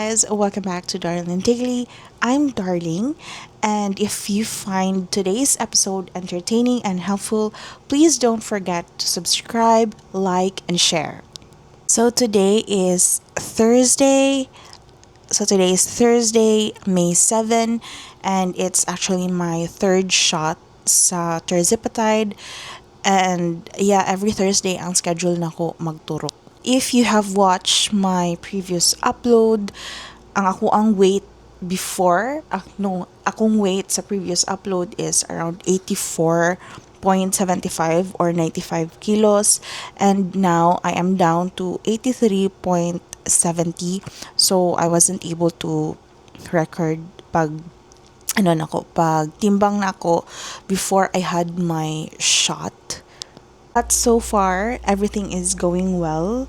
Guys, welcome back to Darling Daily. I'm Darling, and if you find today's episode entertaining and helpful, please don't forget to subscribe, like, and share. So today is Thursday. So today is Thursday, May 7, and it's actually my third shot sa tirzepatide. And yeah, every Thursday ang schedule nako magturok. If you have watched my previous upload, ang akoang weight before, no, akong weight sa previous upload is around 84.75 or 95 kilos, and now I am down to 83.70. So I wasn't able to record pag ano nako, pag timbang nako before I had my shot. But so far, everything is going well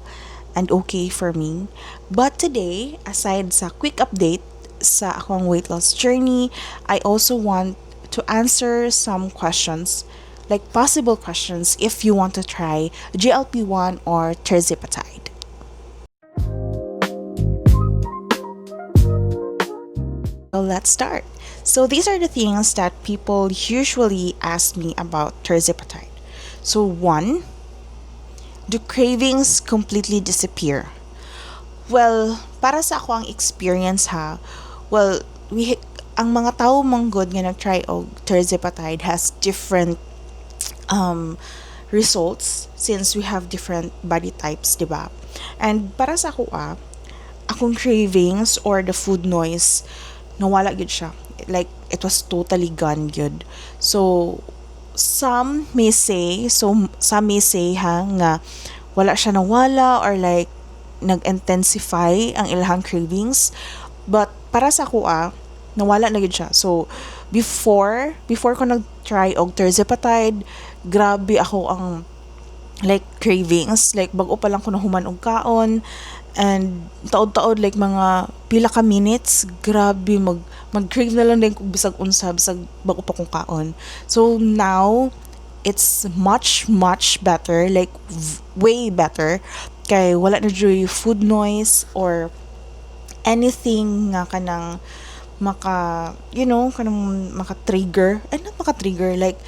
and okay for me. But today, aside sa quick update sa akong weight loss journey, I also want to answer some questions, like possible questions if you want to try GLP-1 or tirzepatide. So let's start. So these are the things that people usually ask me about tirzepatide. So one, do cravings completely disappear? Well, para sa akoang experience ha, well, ang mga tao man gud nga nag-try og tirzepatide has different results since we have different body types, di ba? And para sa ako akong cravings or the food noise, nawala gyud siya. Like, it was totally gone gyud. So, some may say ha, nga wala siya nawala or like, nag-intensify ang ilahang cravings. But, para sa ako nawala na gyud siya. So, before ko nag-try og tirzepatide, grabe ako ang like cravings. Like, bag-o pa lang ko nahuman og kaon and taod-taod, like mga pila ka minutes, grabe mag-crave na lang din kog bisag unsa, bisag bag-o pa kong kaon. So now it's much, much better, like way better, kay wala na juy food noise or anything nga kanang maka you know kanang maka-trigger, ay, not maka-trigger, like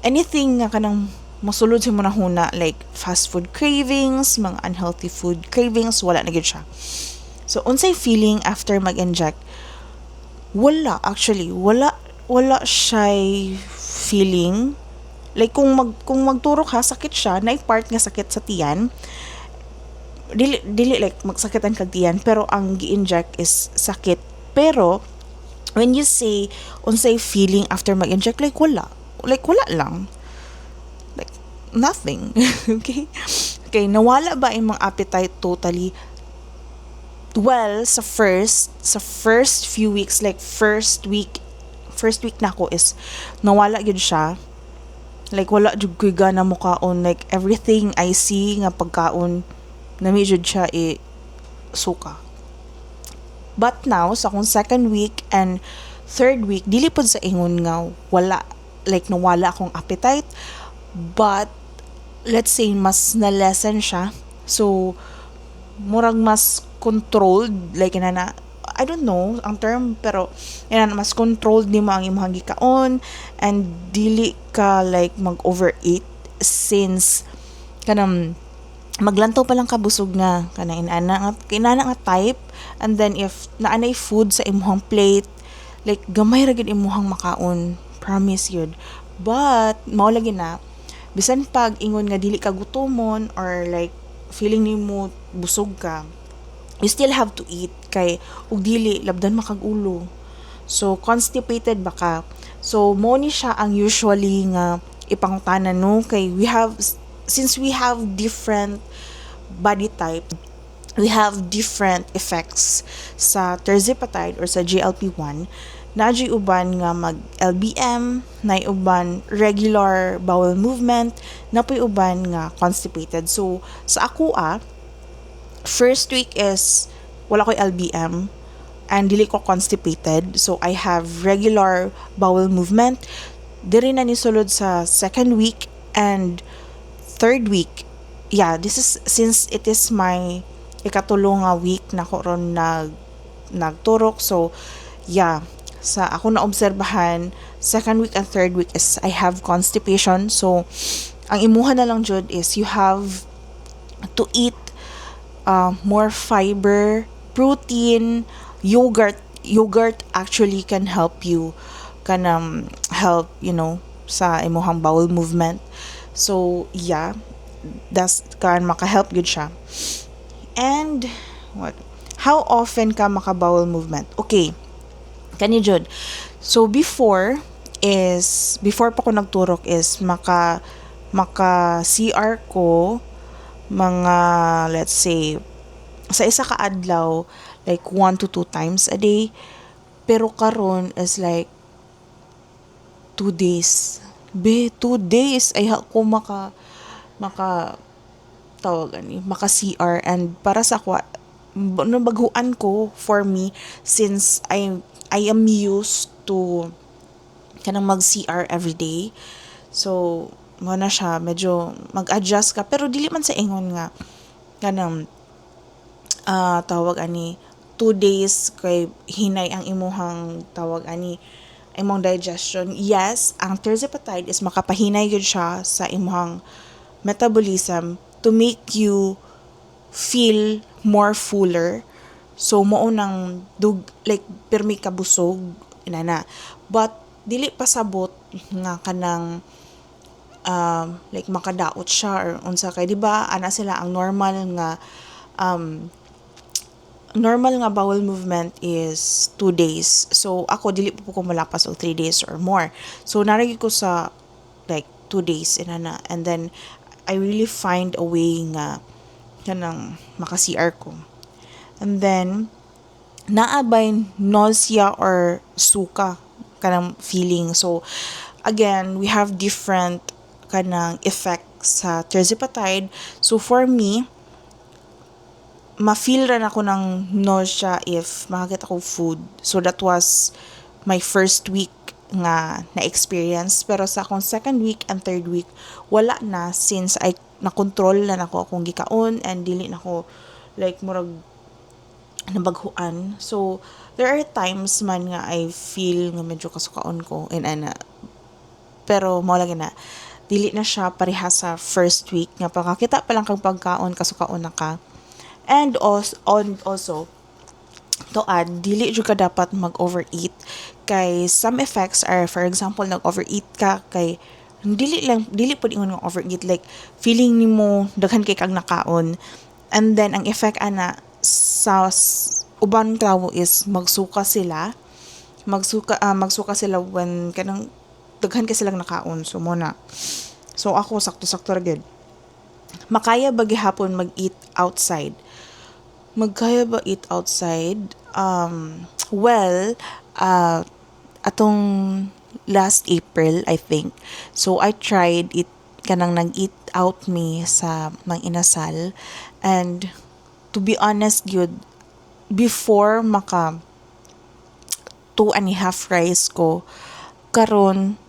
anything nga kanang mosulod sa imong huna, like fast food cravings, mga unhealthy food cravings, wala na gyud siya. So unsay feeling after mag-inject? Wala actually, wala siya'y feeling. Like kung magturok ha, sakit siya, naay part nga sakit sa tiyan. Dili like magsakitan kag tiyan, pero ang gi-inject is sakit. Pero when you say unsay feeling after mag-inject, like wala. Like wala lang. Like nothing. Okay? Okay, nawala ba imong appetite totally? Well, sa first few weeks, like first week nako is nawala gyud siya. Like wala jud ko'y gana mokaon, like everything I see nga pagkaon, nami jud siya i suka. But now, sa akong second week and third week, dili pod sa ingon nga wala, like nawala akong appetite, but let's say mas na-lessen siya. So, murag mas controlled, like inana, I don't know ang term, pero inana, mas controlled nimo ang imong gikaon and dili ka like mag-overeat since kanang maglantaw pa lang ka, busog na, kanang inana nga type. And then if naanay food sa imong plate, like gamay ra gyud imong makaon, promise yun. But mao lagi na, bisan pag ingon nga dili ka gutomon or like feeling nimo busog ka, you still have to eat kay ug dili, labdan makag ulo. So constipated ba ka? So mo ni siya ang usually nga ipangutana, no, kay we have since we have different body type, we have different effects sa tirzepatide or sa GLP-1. Naa juy uban nga mag LBM, naay uban regular bowel movement, naa poy uban nga constipated. So sa ako first week is wala ko'y LBM and dili ko constipated. So I have regular bowel movement. Diri na nisulod sa second week and third week. Yeah, this is since it is my ikatulo nga week na ko ron nag nagturok. So yeah, sa ako na obserbahan, second week and third week is I have constipation. So ang imuha na lang jud is you have to eat more fiber, protein, yogurt. Yogurt actually can help you, can help sa imuhang bowel movement. So yeah, that's kan maka-help gud siya. And what? How often ka maka bowel movement? Okay. Kani jud. So before is, before pa ko nagturok is maka CR ko mga, let's say, sa isa ka adlaw, like 1 to 2 times a day. Pero karon is like 2 days be, 2 days ay ako maka tawag ani, maka CR. And para sa ako, nabaghuan ko for me since I am used to kanang mag CR every day. So mo na siya, medyo mag-adjust ka, pero dili man sa ingon nga kanang tawag ani, 2 days kay hinay ang imuhang tawag ani, imong digestion. Yes, ang tirzepatide is makapahinay gyud siya sa imuhang metabolism to make you feel more fuller. So mao nang dug like pirmi ka busog inana. But dili pasabot nga kanang like makadaot siya or unsa, kay di ba ana sila, ang normal nga bowel movement is 2 days. So ako, dili po ko malapas og 3 days or more. So naa ra gyud ko sa like 2 days inana, and then I really find a way nga kanang maka-CR ko. And then naa bay nausea or suka kanang feeling? So again, we have different kanang effect sa tirzepatide. So for me, ma-feel ra nako ng nausea if makakita ko food. So that was my first week nga na-experience. Pero sa akong second week and third week, wala na, since I na-control na nako akong gikaon and dili nako like murag nabaghuan. So there are times man nga I feel nga medyo kasukaon ko and ana. Pero mao lagi na dili na siya pareha sa first week nga pakakita pa lang kang pagkaon, kasukaon na ka. And also, on also to add, dili jud ka dapat mag-overeat kay some effects are, for example, nag-overeat ka, kay dili lang, dili pud ingon nga overeat, like feeling nimo daghan kay kag nakaon, and then ang effect ana sa uban tawo is magsuka sila, magsuka sila when kanang daghan kay silang nakaon. So mo na. So ako, sakto-sakto ra gyud. Makaya ba gihapon mag-eat outside? Magkaya ba eat outside? Well, atong last April, I think. So I tried it, kanang nag-eat out me sa Mang Inasal, and to be honest gyud, before maka 2.5 rice ko, karon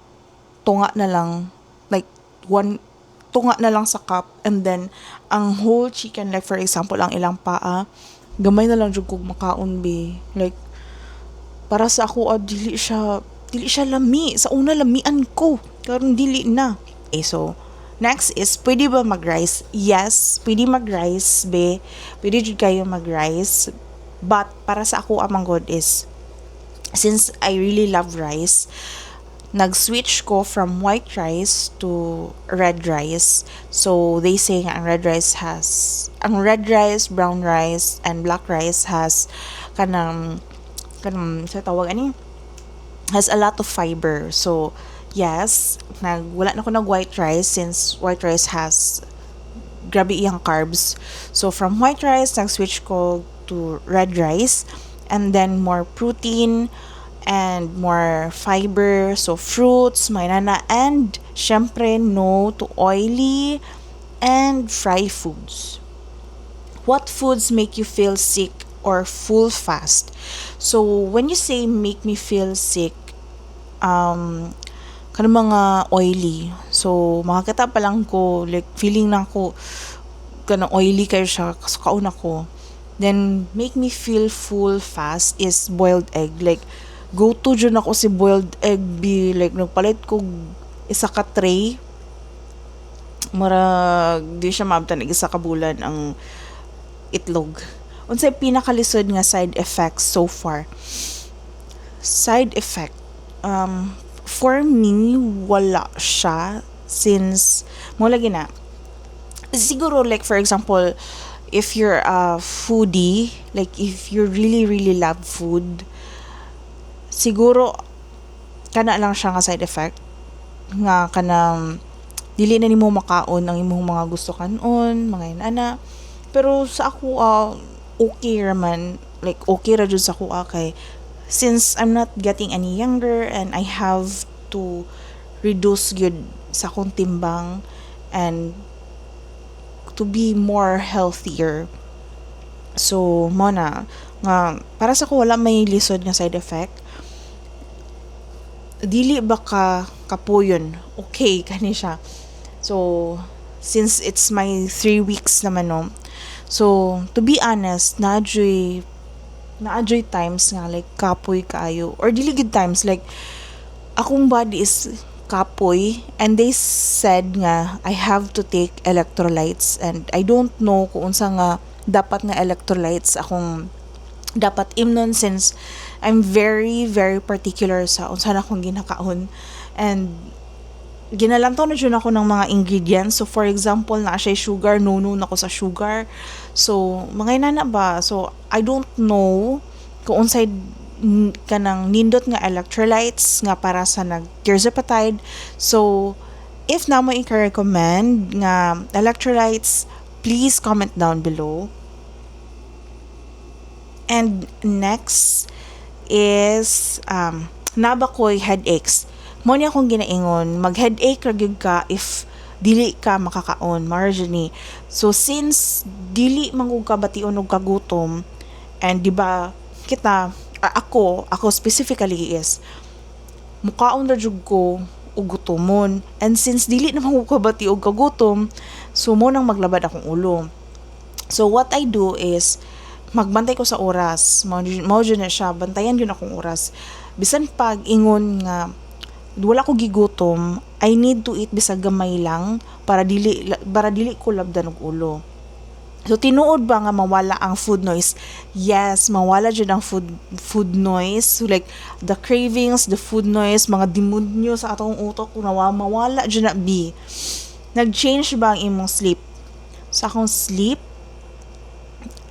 tunga na lang, like one tunga na lang sa cup. And then ang whole chicken, like for example ang ilang paa, gamay na lang jud kog makaon be. Like para sa ako, dili siya lami. Sa una lamian ko, karon dili na. Okay, so next is, pwede ba mag-rice? Yes, pwede mag-rice be. Pwede jud kayo mag-rice, but para sa ako amang god is, since I really love rice, nag-switch ko from white rice to red rice. So they say nga ang red rice has, ang red rice, brown rice and black rice has kanang sa tawag ani, has a lot of fiber. So yes, nag wala na ko nag white rice since white rice has grabe iyang carbs. So from white rice, nag-switch ko to red rice, and then more protein and more fiber. So fruits, may nana, and syempre no to oily and fry foods. What foods make you feel sick or full fast? So when you say make me feel sick, kanang mga oily. So makakita pa lang ko, like feeling na ako kanang oily kayo siya, kaon ako. Then make me feel full fast is boiled egg. Like go to jud nako si boiled egg be. Like nagpalit ko isa ka tray, murag di siya maabtan og isa ka bulan ang itlog. Unsay pinakalisod nga side effects so far? Side effect, for me wala siya since mo lagi na siguro, like for example, if you're a foodie, like if you really really love food, siguro kana lang siya nga side effect nga kanang dili na nimo makaon ang imong mga gusto kanon, mga inana. Pero sa ako, okay ra man, like okay ra jud sa ako kay since I'm not getting any younger and I have to reduce gyud sa akong timbang and to be more healthier. So mo na nga para sa ako wala may lisod nga side effect. Dili ba ka kapuyon? Okay kani siya. So since it's my 3 weeks naman, no, so to be honest, naa juy times nga like kapoy kaayo, or dili gud times, like akong body is kapoy and they said nga I have to take electrolytes and I don't know kung unsa nga dapat nga electrolytes akong dapat imnon since I'm very very particular sa unsa na akong ginakaon and ginalantaw na jud ako ng mga ingredients. So for example, naa siya sugar, no na ko sa sugar. So mga inana ba. So I don't know kung unsay kanang nindot nga electrolytes nga para sa nag tirzepatide. So if naa moy i-recommend nga electrolytes, please comment down below. And next is naa ba ko'y headaches? Mo ni akong ginaingon, mag headache ra gyud ka if dili ka makakaon, margin. So since dili man ka bation og kagutom and di ba kita, ako specifically is mukaon ra jud ko og gutomon, and since dili naman ko kabati og kagutom, so mo nang maglabad akong ulo. So what I do is magbantay ko sa oras. Mao jud na siya, bantayan jud akong oras. Bisan pag ingon nga wala ko gigutom, I need to eat bisag gamay lang para dili ko labdan og ulo. So tinuod ba nga mawala ang food noise? Yes, mawala jud ang food noise. So, like the cravings, the food noise, mga demonyo sa atong utok nawa mawala jud na be. Nag-change ba ang imong sleep? Sa akong sleep,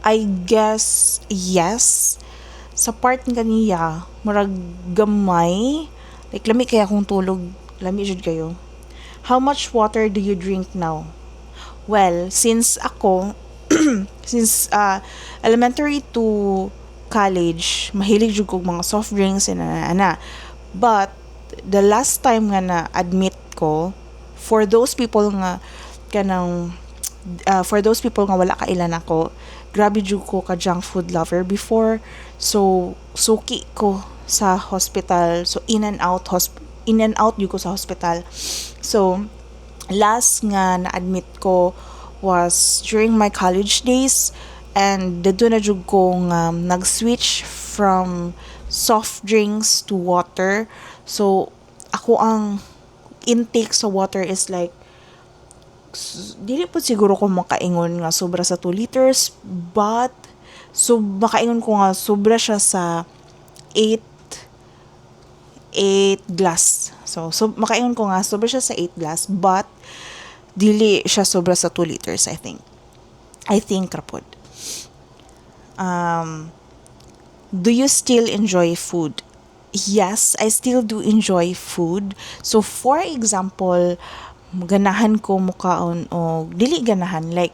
I guess yes. Sa part kaniya, murag gamay. Like lami kay akong tulog, lami jud kayo. How much water do you drink now? Well, since ako since elementary to college, mahilig jud kog mga soft drinks and ana, ana. But the last time nga na admit ko, for those people nga wala kaila nako, grabe jud ko ka junk food lover before. So suki ko sa hospital. So in and out jud ko sa hospital. So last nga na-admit ko was during my college days and didto na jud ko nga nag-switch from soft drinks to water. So ako ang intake sa water is like dili po siguro ko makaingon nga sobra sa 2 liters, but so makaingon ko nga sobra siya sa 8 glass. So makaingon ko nga sobra siya sa 8 glass, but dili siya sobra sa 2 liters, I think. I think ra pod. Do you still enjoy food? Yes, I still do enjoy food. So for example, ganahan ko mukaon o dili ganahan, like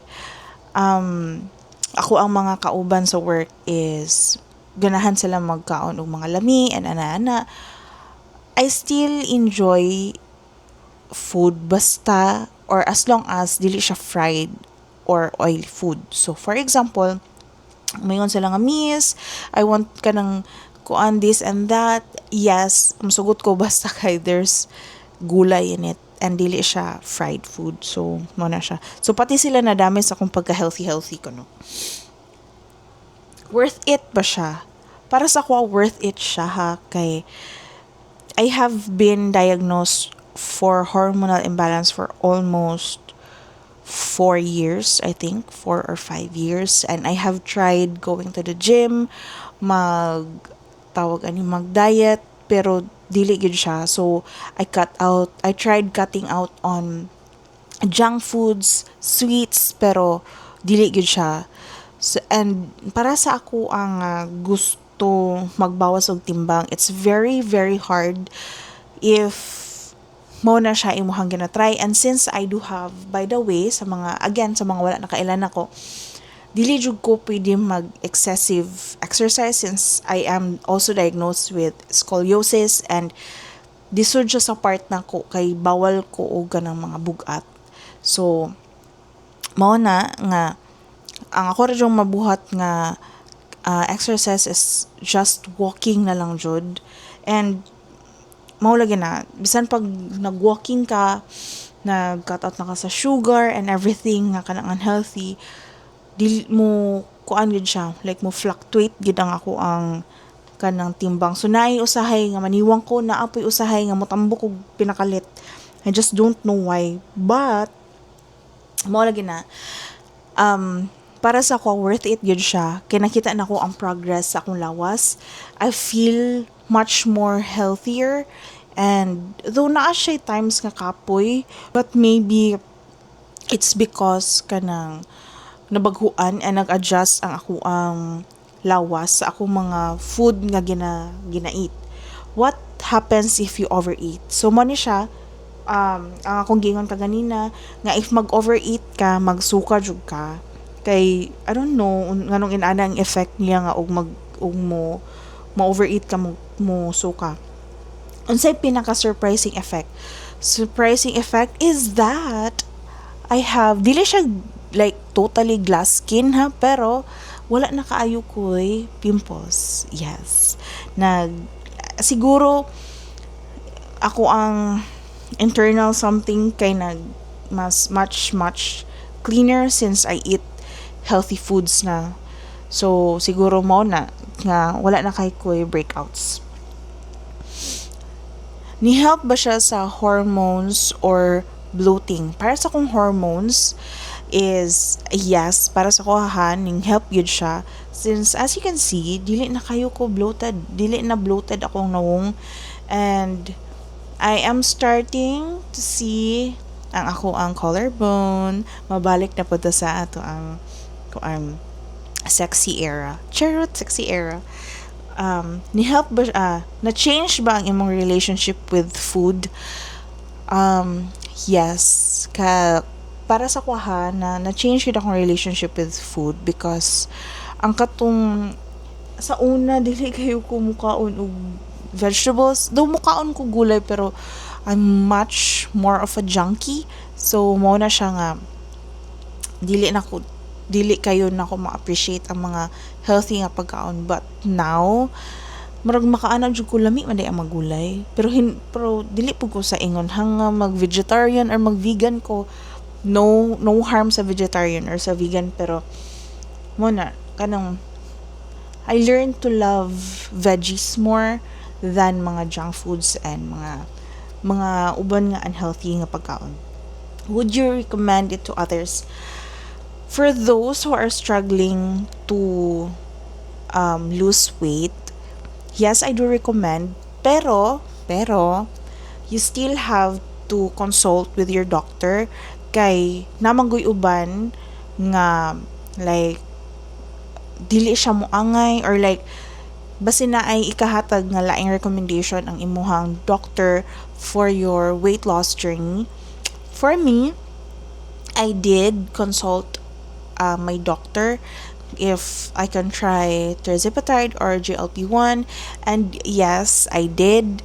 ako ang mga kauban sa work is ganahan sila magkaon og mga lami and ana-ana. I still enjoy food basta or as long as dili siya fried or oily food. So for example, mayon sila nga, "Miss, I want kanang kuan, this and that." Yes, musugot ko basta kay there's gulay in it and dili siya fried food. So, mo na siya. So, pati sila nadami sa akong pagka-healthy healthy ko, no. Worth it ba siya? Para sa ako, worth it siya ha, kay I have been diagnosed for hormonal imbalance for almost 4 years, I think, 4 or 5 years. And I have tried going to the gym, mag, tawag ani, mag-diet, pero dili gyud siya. So, I tried cutting out on junk foods, sweets, pero dili gyud siya. So, and para sa ako ang gusto magbawas og timbang, it's very, very hard if mao na siya imuhang gina-try. And since I do have, by the way, sa mga, again, sa mga wala nakaila nako, dili jud ko pwede mag excessive exercise since I am also diagnosed with scoliosis and lisod siya sa part nako kay bawal ko og kanang mga bugat. So mao na nga ang ako ra jud mabuhat nga exercise is just walking na lang jud. And mao lagi na bisan pag nag-walking ka, nag-cut out na ka sa sugar and everything nga kanang unhealthy, dili mo kuan gid siya, like mo fluctuate gid ang ako ang kanang timbang. So naay usahay nga maniwang ko, naa poy usahay nga motambok og pinakalit. I just don't know why, but mao lagi na para sa ako, worth it gyud siya kay nakita nako ang progress sa akong lawas. I feel much more healthier, and though naa siya times nga kapoy, but maybe it's because kanang nabaghuan and nag-adjust ang ako ang lawas sa akong mga food nga gina-eat. What happens if you overeat? So mo ni siya ang akong giingon kaganina nga if mag-overeat ka, magsuka jud ka. Kay I don't know nganong inana ang effect niya nga og mag og mo ma-overeat ka, mo suka. Unsay pinaka surprising effect? Surprising effect is that I have, dili siya like totally glass skin ha, pero wala na kaayo ko'y pimples. Yes. Nag siguro ako ang internal something kay nag mas much much cleaner since I eat healthy foods na. So siguro mo na nga wala na kay ko'y breakouts. Ni-help ba siya sa hormones or bloating? Para sa akong hormones is yes, para sa ko ha, ning help gyud siya since, as you can see, dili na kayo ko bloated, dili na bloated akong nawong, and I am starting to see ang ako ang collarbone mabalik na pud sa ato ang kuan, sexy era. Charot, sexy era. Ni help ba, na change ba ang imong relationship with food? Yes, ka para sa kuha na na-change gyud akong relationship with food because ang katong sa una, dili kayo ko mukaon og vegetables. Though mukaon ko gulay, pero I'm much more of a junkie. So mao na siya nga dili kayo na ko ma-appreciate ang mga healthy nga pagkaon. But now, murag makaana jud ko, lami man diay ang magulay, pero dili pud ko sa ingon hanga mag vegetarian or mag vegan ko. No, no harm sa vegetarian or sa vegan, pero mo na kanang I learned to love veggies more than mga junk foods and mga uban nga unhealthy nga pagkaon. Would you recommend it to others? For those who are struggling to lose weight, yes, I do recommend. Pero, you still have to consult with your doctor kay naa man goy uban nga like dili siya moangay or like basin naay ikahatag nga laing recommendation ang imuhang doctor for your weight loss journey. For me, I did consult my doctor if I can try tirzepatide or GLP-1, and yes, I did.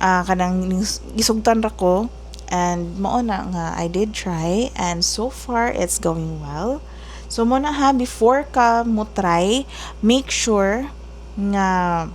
Kanang gisugtan ra ko and mao na nga I did try, and so far it's going well. So mo na ha, before ka mo try, make sure nga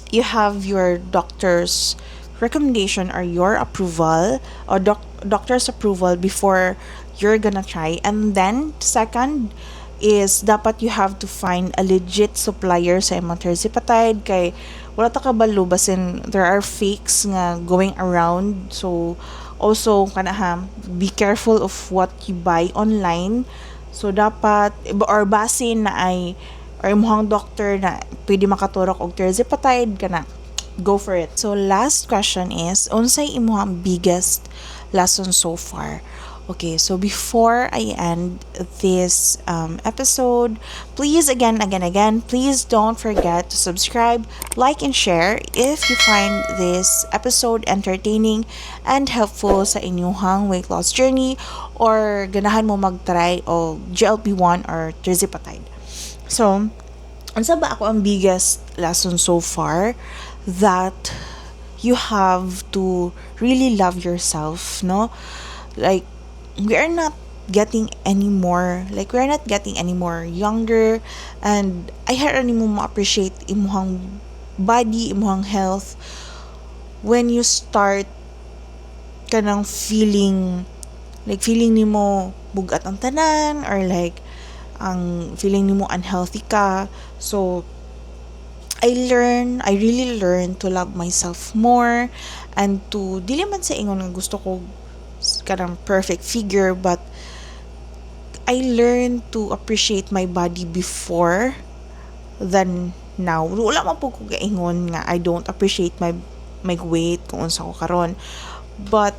you have your doctor's recommendation or your approval or doctor's approval before you're gonna try. And then second, is dapat you have to find a legit supplier sa imong tirzepatide kay wala ta kabalo, basin there are fakes nga going around. So also kana ha, be careful of what you buy online. So dapat or basin naay or imong doctor na pwede makaturok og tirzepatide kana, go for it. So last question is, unsay imong biggest lesson so far? Okay, so before I end this episode, please, again, again, again, please don't forget to subscribe, like, and share if you find this episode entertaining and helpful sa inyong weight loss journey or ganahan mo mag-try og GLP-1 or tirzepatide. So, unsa ba akoang biggest lesson so far? That you have to really love yourself, no? Like, we are not getting any more younger, and ayha ra nimo ma-appreciate imuhang body, imuhang health, when you start kanang feeling like feeling nimo bugat ang tanan or like ang feeling nimo unhealthy ka. So I really learn to love myself more and to dili man sa ingon nga gusto ko kanang perfect figure, but I learned to appreciate my body before than now. Wala man pud ko gaingon nga I don't appreciate my weight kung unsa ko karon. But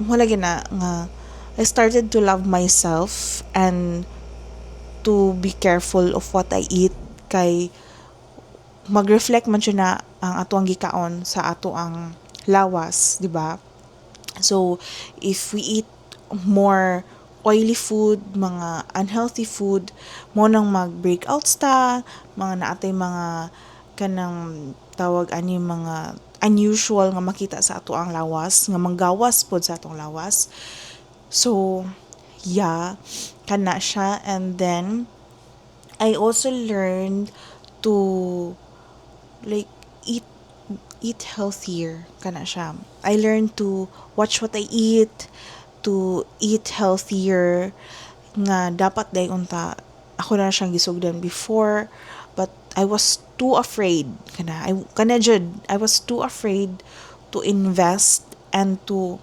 wala gina nga I started to love myself and to be careful of what I eat kay mag-reflect man siya na ang ato ang gikaon sa ato ang lawas, di ba? So, if we eat more oily food, mga unhealthy food, mao nang mag-breakouts ta, mga naatay mga kanang tawag ani, mga unusual nga makita sa ato ang lawas, nga manggawas pod sa atong lawas. So, yeah, kana siya. And then, I also learned to like eat healthier kana siya. I learned to watch what I eat, to eat healthier nga dapat diay unta ako na siyang gisugdan before, but I was too afraid kana, I kana jud, I was too afraid to invest and to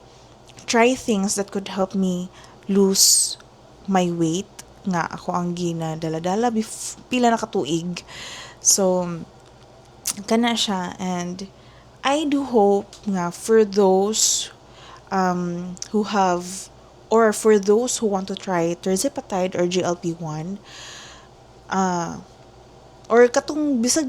try things that could help me lose my weight nga ako ang ginadala-dala pila na ka tuig. So kana siya, and I do hope nga for those who have or for those who want to try tirzepatide or GLP-1 or katong bisag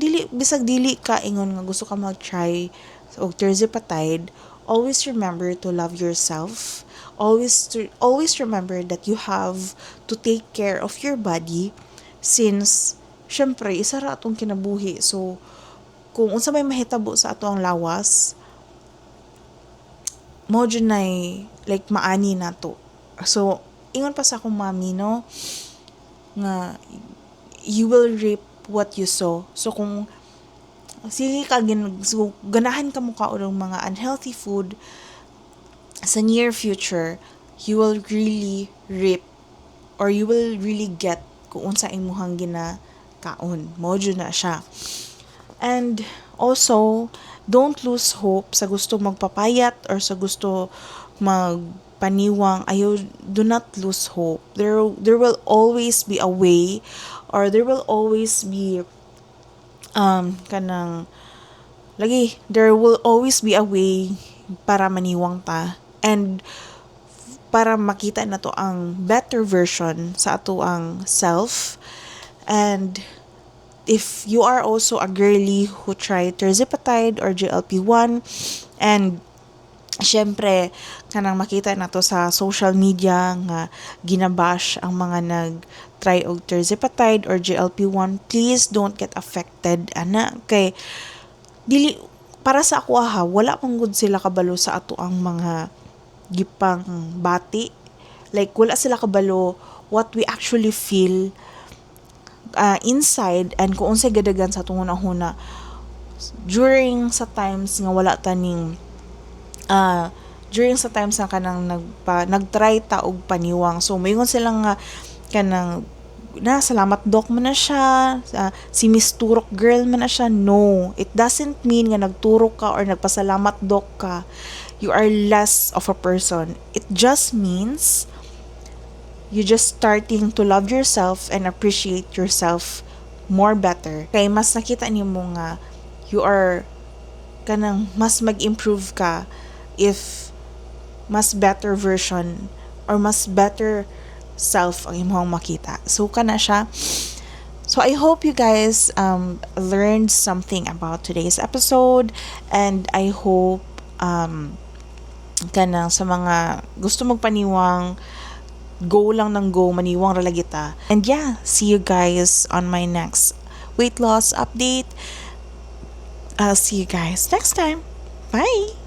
dili ka ingon nga gusto ka mag-try og tirzepatide, always remember to love yourself. Always remember that you have to take care of your body since syempre isa ra atong kinabuhi. So kung unsa may mahitabo sa ato ang lawas, mao jud nay like maani nato. So ingon pa sa akong mami, no, nga you will reap what you sow. So kung sige ka gin, so, ganahan ka mo kaon og mga unhealthy food, sa near future you will really reap or you will really get kung unsa imuhang ginakaon. Mao jud na siya. And also, don't lose hope sa gusto magpapayat or sa gusto magpaniwang. Ayaw, do not lose hope. There will always be a way or there will always be kanang lagi, there will always be a way para maniwang ta and para makita nato ang better version sa ato ang self. And if you are also a girly who tried tirzepatide or GLP-1 and syempre kanang makita nato sa social media nga ginabash ang mga nag-try og tirzepatide or GLP-1, please don't get affected ana kay dili, para sa ako ha, wala man gud sila kabalo sa ato ang mga gipang bati. Like, wala sila kabalo what we actually feel inside and kung unsay gadagan sa atong hunahuna during sa times nga wala ta ning during sa times nga kanang nagtry ta og paniwang. So moingon sila nga kanang Na salamat doc man na siya, si Miss Turok girl man na siya. No, it doesn't mean nga nagturok ka or nagpasalamat doc ka, you are less of a person. It just means you just starting to love yourself and appreciate yourself more better. Kay mas nakita nimo nga you are kanang mas mag-improve ka if mas better version or mas better self ang imong makita. So kana siya. So I hope you guys learned something about today's episode, and I hope kanang sa mga gusto magpaniwang, go lang ng go, maniwang ra lagi ta. And yeah, see you guys on my next weight loss update. I'll see you guys next time. Bye!